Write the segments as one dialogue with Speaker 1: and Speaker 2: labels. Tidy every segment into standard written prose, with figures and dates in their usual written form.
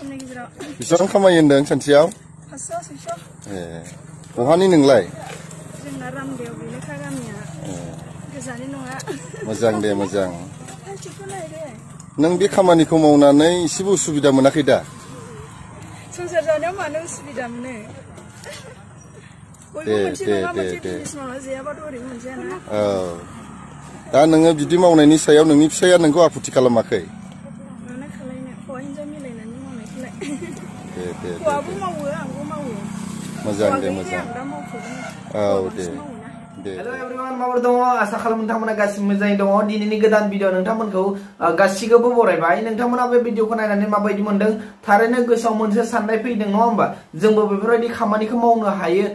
Speaker 1: बेसेबां खामायो होनदों सानसेयाव?
Speaker 2: 500 600
Speaker 1: ए बहानि नोंलाय?
Speaker 2: जोंना रामदेव बेलेखा गामिया गोजाननि नङा
Speaker 1: मोजां दे मोजां नों बे खामानिखौ मावनानै एसेबो उसुबिदा मोनाखै दा?
Speaker 2: संसार जानायाव मानो उसुबिदा मोनो बयबो मोनसे नङा मोनसे बिजनेस मावना जायाबाथ' ओरैनो मोनजायाना
Speaker 1: औ दा नोङो बिदि मावनायनि सायाव नोंनि फिसाया नोंखौ आफुथि खालामाखै?
Speaker 2: मानो खालायनो हौवा हिनजाव मिलायनानै मावनायखौलाय
Speaker 1: दे
Speaker 2: हौवाबो मावो आंबो मावो
Speaker 1: मोजां दे मोजां औ दे
Speaker 3: हेलो एवरीवन माबोरै दङ आसा खालामो नोंथांमोना गासिबो मोजाङै दङ दिनैनि गोदान भिडिअ नोंथांमोनखौ गासिखौबो बरायबाय नोंथांमोना बे भिडिअखौ नायनानै माबायदि मोनदों थारैनो गोसोआव मोनसे साननाय फैदों नङा होमबा जोंबो बेफोरबायदि खामानिखौ मावनो हायो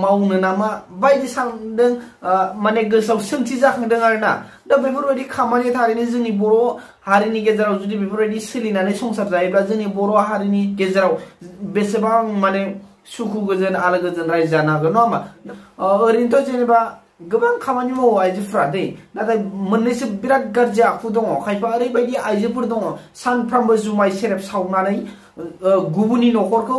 Speaker 3: मावनो नामा बायदि सानदों माने गोसोआव सोंथि जाखांदों आरोना दा बेफोरबायदि खामानि थारैनो जोंनि बर' हारिनि गेजेराव जुदि बेफोरबायदि सोलिनानै संसार जायोब्ला जोंनि बर' हारिनि गेजेराव बेसेबां माने सुखु गोजोन आलो गोजोन रायजो जानो हागोन नङा होमबा ओरैनोथ' जेनेबा गोबां खामानि मावो आइजोफ्रा दै नाथाय मोननैसो बिराद गाज्रि आखु दङ खायफा ओरैबायदि आइजोफोर दङ सानफ्रामबो जुमाय सेरेब सावनानै गुबुननि न'खरखौ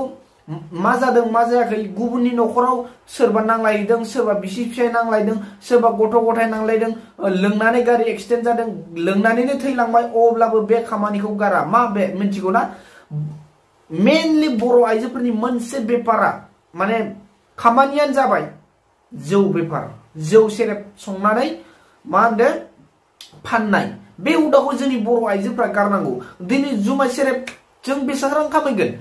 Speaker 3: मा जादों मा जायाखै गुबुननि न'खराव सोरबा नांलायदों सोरबा बिसि फिसाय नांलायदों सोरबा गथ' गथाय नांलायदों लोंनानै गारि एक्सिडेन्ट जादों लोंनानैनो थैलांबाय अब्लाबो बे खामानिखौ गारा मा बे मिथिगौ ना मेनलि बर' आइजोफोरनि मोनसे बेपारा माने खामानियानो जाबाय जौ बेपार जौ सेरेब संनानै मा होनदों फाननाय बे हुदाखौ जोंनि बर' आइजोफ्रा गारनांगौ दिनै जुमाय सेरेब जों बेसेबां रां खामायगोन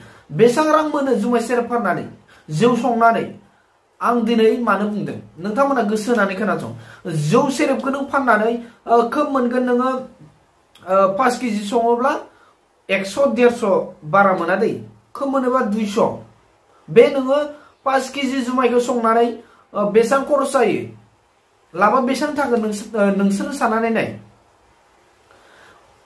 Speaker 3: बेसेबां रां मोनो जुमाय सेरेब फाननानै जौ संनानै आं दिनै मानो बुंदों नोंथांमोना गोसो होनानै खोनासं जौ सेरेबखौ नों फाननानै खोब मोनगोन नोङो 5 केजि सङोब्ला 100 150 बारा मोना दै खोब मोनोबा 200 बे नोङो 5 केजि जुमायखौ संनानै बेसेबां खरस जायो लाबा बेसेबां थागोन नोंसोर साननानै नाय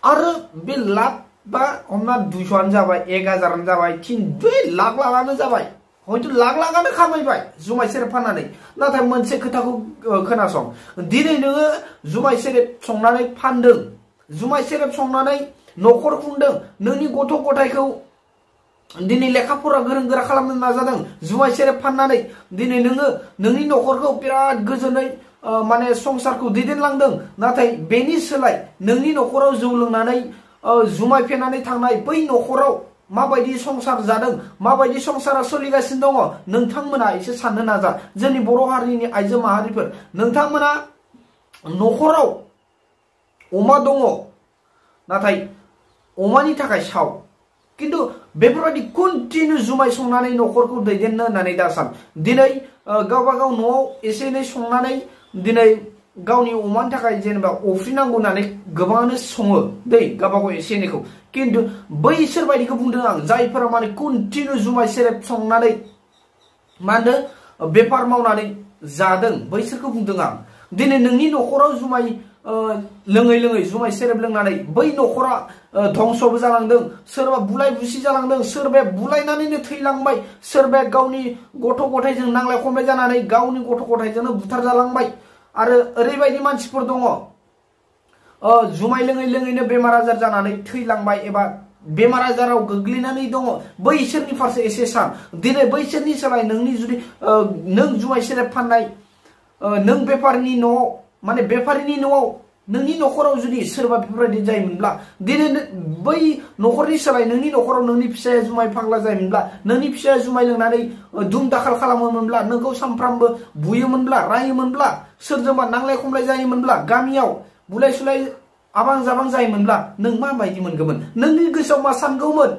Speaker 3: आरो बे लाख बा हमना 200 आनो जाबाय 1000 आनो जाबाय 3 लाख लाखानो जाबाय हयथ' लाख लाखानो खामायबाय जुमाय सेरेब फाननानै नाथाय मोनसे खोथाखौ खोनासं दिनै नोङो जुमाय सेरेब संनानै फानदों जुमाय सेरेब संनानै न'खर खुंदों नोंनि गथ' गथायखौ दिनै लेखा फरा गोरों गोरा खालामनो नाजादों जुमाय सेरेब फाननानै दिनै नोङो नोंनि न'खरखौ बिराद गोजोनै माने संसारखौ दैदेनलांदों नाथाय बेनि सोलाय नोंनि न'खराव जौ लोंनानै जुमाय फेनानै थांनाय बै न'खराव माबायदि संसार जादों माबायदि संसारा सोलिगासिनो दङ नोंथांमोना एसे साननो नाजा जोंनि बर' हारिनि आइजो माहारिफोर नोंथांमोना न'खराव अमा दङ नाथाय अमानि थाखाय साव किन्तु बेफोरबायदि कन्टिन्यू जुमाय संनानै न'खरखौ दैदेननो होननानै दा सान दिनै गावबा गाव न'आव एसे एनै संनानै दिनै गावनि अमानि थाखाय जेनेबा अफ्रि नांगौ होननानै गोबाङानो सङो दै गावबा गाव एसे एनैखौ किन्तु बैसोर बायदिखौ बुंदों आं जायफोरा माने कन्टिन्यू जुमाय सेरेब संनानै मा होनो बेफार मावनानै जादों बैसोरखौ बुंदों आं दिनै नोंनि न'खराव जुमाय लोङै लोङै जुमाय सेरेब लोंनानै बै न'खरा धंसबो जालांदों सोरबा बुलाय बुसि जालांदों सोरबाया बुलायनानैनो थैलांबाय सोरबाया गावनि गथ' गथायजों नांलाय खमलाय जानानै गावनि गथ' गथायजोंनो बुथार जालांबाय आरो ओरैबायदि मानसिफोर दङ जुमाय लोङै लोङैनो बेमार आजार जानानै थैलांबाय एबा बेमार आजाराव गोग्लैनानै दङ बैसोरनि फारसे एसे सान दिनै बैसोरनि सोलाय नोंनि जुदि नों जुमाय सेरेब फाननाय नों बेफारिनि न'आव माने बेफारिनि न'आव नोंनि न'खराव जुदि सोरबा बेफोरबायदि जायोमोनब्ला दिनै बै न'खरनि सोलाय नोंनि न'खराव नोंनि फिसाया जुमाय फाग्ला जायोमोनब्ला नोंनि फिसाया जुमाय लोंनानै दुम दाखाल खालामोमोनब्ला नोंखौ सानफ्रामबो बुयोमोनब्ला रायोमोनब्ला सोरजोंबा नांलाय खमलाय जायोमोनब्ला गामियाव बुलाय सुलाय आबां जाबां जायोमोनब्ला नों माबायदि मोनगौमोन नोंनि गोसोआव मा सानगौमोन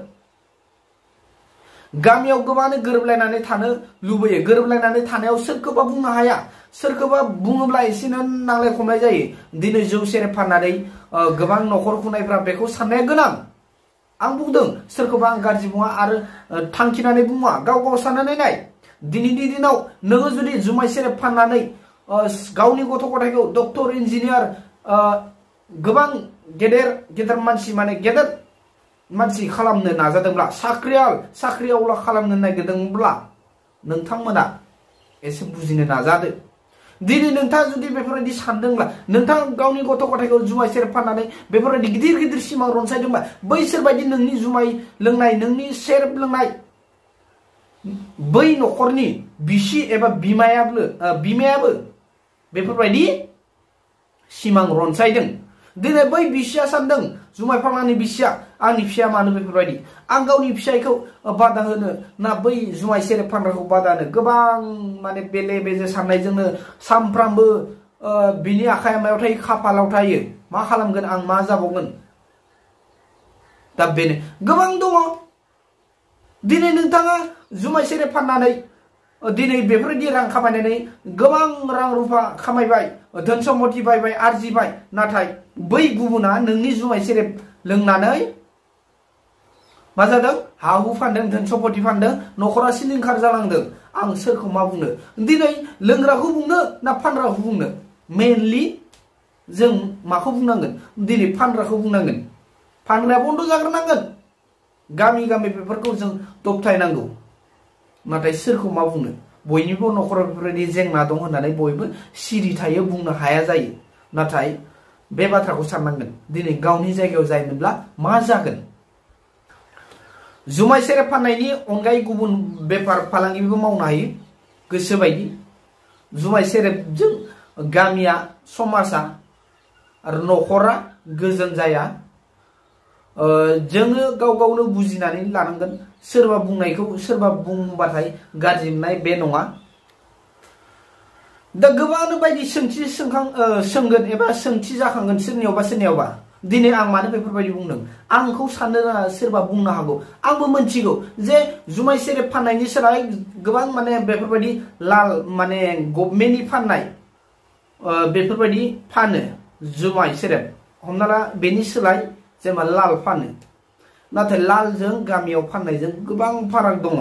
Speaker 3: गामियाव गोबाङानो गोरोबलायनानै थानो लुबैयो गोरोबलायनानै थानायाव सोरखौबा बुंनो हाया सोरखौबा बुङोब्ला एसेनो नांलाय खमलाय जायो दिनै जौ सेरेब फाननानै गोबां न'खर खुंनायफ्रा बेखौ साननाया गोनां आं बुंदों सोरखौबा आं गाज्रि बुङा आरो थांखिनानै बुङा गाव गाव साननानै नाय दिनैनि दिनाव नोङो जुदि जुमाय सेरेब फाननानै गावनि गथ' गथायखौ डक्टर इन्जिनियार गोबां गेदेर गेदेर मानसि माने गेदेर मानसि खालामनो नाजादोंब्ला साख्रियावला खालामनो नागिरदोंब्ला नोंथांमोना एसे बुजिनो नाजादो दिनै नोंथाङा जुदि बेफोरबायदि सानदोंब्ला नोंथाङा गावनि गथ' गथायखौ जुमाय सेरेब फाननानै बेफोरबायदि गिदिर गिदिर सिमां रनसायदोंबा बैसोर बायदि नोंनि जुमाय लोंनाय नोंनि सेरेब लोंनाय बै न'खरनि बिसि एबा बिमायाबो बेफोरबायदि सिमां रनसायदों। दिनै बै बिसिया सानदों जुमाय फाननानै बिसिया आंनि फिसाया मानो बेफोरबायदि आं गावनि फिसायखौ बादा होनो ना बै जुमाय सेरेब फानग्राखौ बादा होनो गोबां माने बेले बेजे साननायजोंनो सानफ्रामबो बिनि आखाइ मायाव थायो खाफालाव थायो मा खालामगोन आं मा जाबावगोन दा बेनो गोबां दङ। दिनै नोंथाङा जुमाय सेरेब फाननानै दिनै बेफोरबायदि रां खामायनानै गोबां रां रुफा खामायबाय धोन सम्पति बायबाय आरजिबाय नाथाय बै गुबुना नोंनि जुमाय सेरेब लोंनानै मा जादों हा हु फानदों धोन सम्पति फानदों न'खरा सिलिंखार जालांदों। आं सोरखौ मा बुंनो दिनै लोंग्राखौ बुंनो ना फानग्राखौ बुंनो मेनलि जों माखौ बुंनांगोन दिनै फानग्राखौ बुंनांगोन। फानग्राया बन्द' जाग्रोनांगोन गामि गामि बेफोरखौ जों दबथायनांगौ। नाथाय सोरखौ मा बुंनो बयनिबो न'खराव बेफोरबायदि जेंना दं होननानै बयबो सिरि थायो बुंनो हाया जायो। नाथाय बे बाथ्राखौ साननांगोन दिनै गावनि जायगायाव जायोमोनब्ला मा जागोन। जुमाय सेरेब फाननायनि अनगायै गुबुन बेफार फालांगिबो मावनो हायो गोसो बायदि। जुमाय सेरेबजों गामिया समाजा आरो न'खरा गोजोन जाया। जोङो गाव गावनो बुजिनानै लानांगोन सोरबा बुंनायखौ सोरबा बुंबाथाय गाज्रि मोननाय बे नङा। दा गोबां बायदि सोंथि सोंगोन एबा सोंथि जाखांगोन सोरनियावबा दिनै आं मानो बेफोरबायदि बुंदों आंखौ साननो सोरबा बुंनो हागौ आंबो मोनथिगौ जे जुमाय सेरेब फाननायनि सोलाय गोबां माने बेफोरबायदि लाल माने गभर्नमेन्टनि फाननाय बेफोरबायदि फानो जुमाय सेरेब हमना ला बेनि सोलाय जेनेबा लाल फानो नाथाय लालजों गामियाव फाननायजों गोबां फाराग दङ।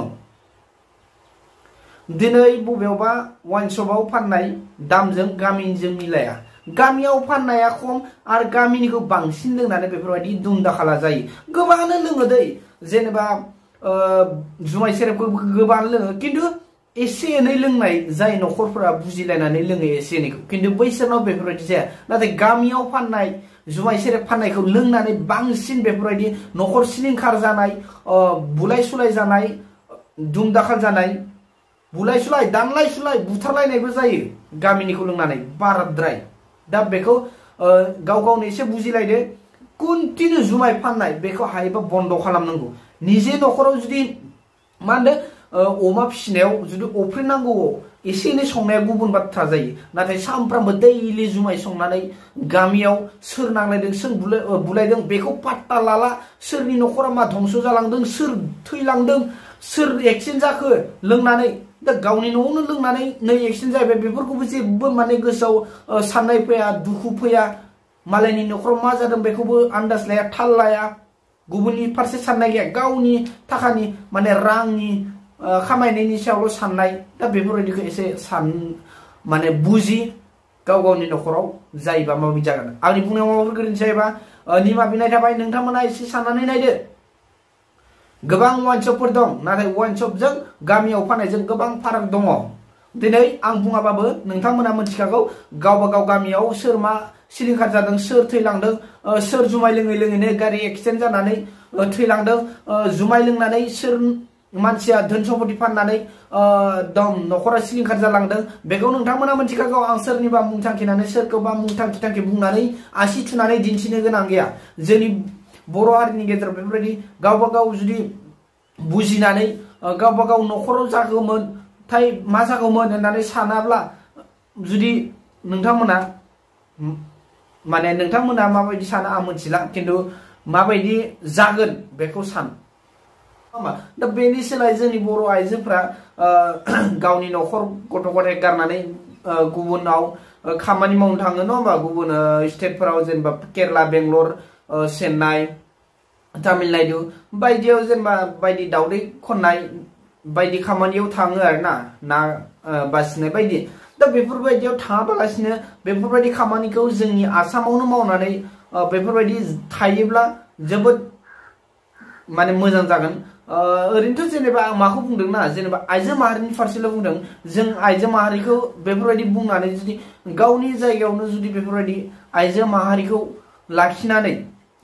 Speaker 3: दिनै बबेयावबा वाइन शपआव फाननाय दामजों गामिनिजों मिलाया गामियाव फाननाया खम आरो गामिनिखौ बांसिन लोंनानै बेफोरबायदि दुम दाखाला जायो। गोबाङानो लोङो दै जेनेबा जुमाय सेरेबखौ गोबाङानो लोङो खिन्थु एसे एनै लोंनाय जाय न'खरफोरा बुजिलायनानै लोङो एसे एनैखौ खिन्थु बैसोरनाव बेफोरबायदि जाया। नाथाय गामियाव फाननाय जुमाय सेरेब फाननायखौ लोंनानै बांसिन बेफोरबायदि न'खर सिलिंखार जानाय बुलाय सुलाय जानाय दुम दाखाल जानाय बुलाय सुलाय दानलाय सुलाय बुथारलायनायबो जायो गामिनिखौ लोंनानै बाराद्राय। दा बेखौ गाव गावनो एसे बुजिलायदो कन्टिनिउ जुमाय फाननाय बेखौ हायोबा बन्द खालामनांगौ। निजे न'खराव जुदि मा होनदों अमा फिसिनायाव जुदि अफ्रि नांगौ एसे एनै संनाया गुबुन बाथ्रा जायो नाथाय सानफ्रामबो दैलि जुमाय संनानै गामियाव सोर नांलायदों सोर बुलायदों बेखौ पात्ता लाला सोरनि न'खरा मा धंस जालांदों सोर थैलांदों सोर एक्सिडेन्ट जाखो लोंनानै दा गावनि न'आवनो लोंनानै नै एक्सिडेन्ट जाबाय बेफोरखौबो जेबो माने गोसोआव साननाय फैया दुखु फैया मालायनि न'खराव मा जादों बेखौबो आन्दाज लाया थाल लाया गुबुननि फारसे साननाय गैया गावनि थाखानि माने रांनि खामायनायनि सायावल' साननाय। दा बेफोरबायदिखौ एसे माने बुजि गाव गावनि न'खराव जायोबा माबायदि जागोन। आंनि बुंनायाव माबाफोर गोरोन्थि जायोबा निमाहा बिनाय थाबाय नोंथांमोना एसे साननानै नायदो। गोबां वाइन शपफोर दं नाथाय वाइन शपजों गामियाव फाननायजों गोबां फाराग दङ। दिनै आं बुङाबाबो नोंथांमोना मिथिखागौ गावबा गाव गामियाव सोर मा सिलिंखार जादों सोर थैलांदों सोर जुमाय लोङै लोङैनो गारि एक्सिडेन्ट जानानै थैलांदों जुमाय लोंनानै सोर मानसिया धोन सम्पति फाननानै दम न'खरा सिलिंखार जालांदों बेखौ नोंथांमोना मिथिखागौ। आं सोरनिबा मुं थांखिनानै सोरखौबा मुं थांखि बुंनानै आसि थुनानै दिन्थिनो गोनां गैया। जोंनि बर' हारिनि गेजेराव बेफोरबायदि गावबा गाव जुदि बुजिनानै गावबा गाव न'खराव जागौमोन थाय मा जागौमोन होननानै सानाब्ला जुदि नोंथांमोना माबायदि सानो आं मिथिला खिन्थु माबायदि जागोन बेखौ सान। दा बेनि सोलाय जोंनि बर' आइजोफ्रा गावनि न'खर गथ' गथाय गारनानै गुबुनाव खामानि मावनो थाङो नङा होमबा गुबुन स्टेटफोराव जेनेबा केरेला बेंगलर चेन्नाइ तामिलनाडु बायदियाव जेनेबा बायदि दावदै खननाय बायदि खामानियाव थाङो आरो ना बासिनाय बायदि। दा बेफोरबायदियाव थाङाबालासिनो बेफोरबायदि खामानिखौ जोंनि आसामावनो मावनानै बेफोरबायदि थायोब्ला जोबोद माने मोजां जागोन ओरैनोथ' जेनेबा आं माखौ बुंदों ना जेनेबा आइजो माहारिनि फारसेल' बुंदों जों आइजो माहारिखौ बेफोरबायदि बुंनानै जुदि गावनि जायगायावनो जुदि बेफोरबायदि आइजो माहारिखौ लाखिनानै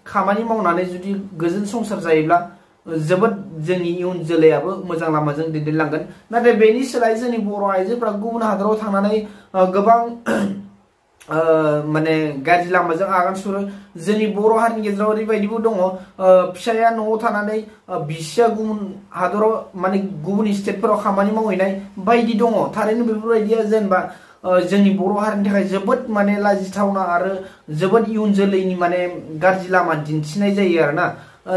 Speaker 3: खामानि मावनानै जुदि गोजोन संसार जायोब्ला जोबोद जोंनि इयुन जोलैयाबो मोजां लामाजों दैदेनलांगोन नाथाय बेनि सोलाय जोंनि बर' आइजोफ्रा गुबुन हादराव थांनानै गोबां माने गाज्रि लामाजों आगान सुरो जोंनि बर' हारिनि गेजेराव ओरैबायदिबो दङ फिसाया न'आव थानानै बिसिया गुबुन हादराव माने गुबुन स्टेटफोराव खामानि मावहैनाय बायदि दङ थारैनो बेफोरबायदिया जेनेबा जोंनि बर' हारिनि थाखाय जोबोद माने लाजिथावना आरो जोबोद इयुन जोलैनि माने गाज्रि लामा दिन्थिनाय जायो आरोना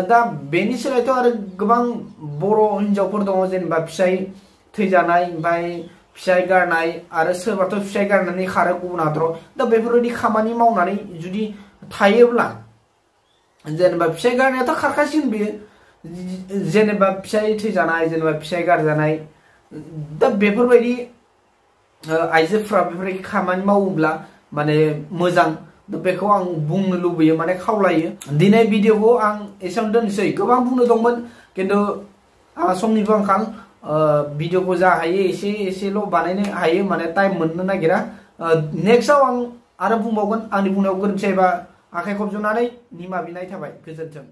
Speaker 3: दा बेनि सोलायथ' आरो गोबां बर' हिनजावफोर दङ जेनेबा फिसाय थैजानाय ओमफ्राय फिसाय गारनाय आरो सोरबाथ' फिसाय गारनानै खारो गुबुन हादराव दा बेफोरबायदि खामानि मावनानै जुदि थायोब्ला जेनेबा फिसाय गारनायाथ' खारखासिगोन बेयो जेनेबा फिसाय थैजानाय जेनेबा फिसाय गारजानाय दा बेफोरबायदि आइजोफ्रा बेफोरबायदि खामानि मावोब्ला माने मोजां बेखौ आं बुंनो लुबैयो माने खावलायो दिनै भिडिअखौ आं एसेयावनो दोननोसै गोबां बुंनो दंमोन खिन्थु आंहा समनिबो आंखाल भिडिअखौ जा हायो एसेल' बानायनो हायो माने टाइम मोननो नागिरा नेक्स्टआव आं आरो बुंबावगोन आंनि बुंनायाव गोरोन्थि जायोबा आखाइ खबज'नानै निमाहा बिनाय थाबाय गोजोन्थों।